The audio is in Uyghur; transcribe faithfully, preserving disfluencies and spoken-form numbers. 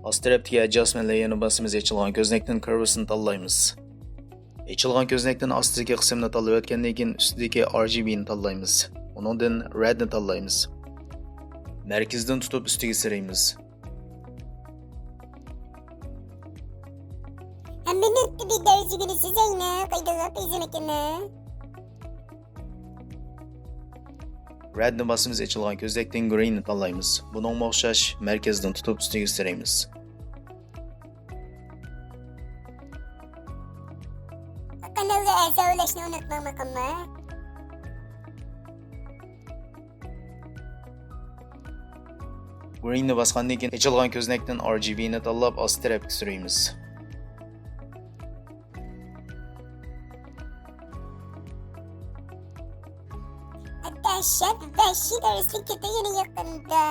ئاستى تەرەپتىكى Adjustment Layer نى باسىمىز، ئېچىلغان كۆزنەكتىن Curves نى تاللايمىز. ئېچىلغان كۆزنەكتىن ئاستىدىكى قىسىمنى تاللىۋەتكەندىن كېيىن ئۈستىدىكى R G B نى تاللايمىز. ئۇنىڭدىن Red نى تاللايمىز. مەركىزىدىن تۇتۇپ ئۈستىگە سىيرىيمىز. ھەممە نۇقتىدا بىر دەرىجىگە سىزەينى قايدىغا قىزىمىكىنى. Red نى باسىمىز، ئېچىلغان كۆزنەكتىن Green نى تاللايمىز. بۇنىڭغا ئوخشاش مەركىزىدىن تۇتۇپ ئۈستىگە سىيرىيمىز. قانالغا ئەزا بولۇشنى ئۇنتۇماڭ، ماقۇممۇ؟ Green نى باسقاندىن كېيىن ئېچىلغان كۆزنەكتىن R G B نى تاللاپ ئاستى تەرەپكە سۈرىمىز. دەھشەت، ۋەھشىي دەرسلىك كېتىدۇ يەنە يېقىندا.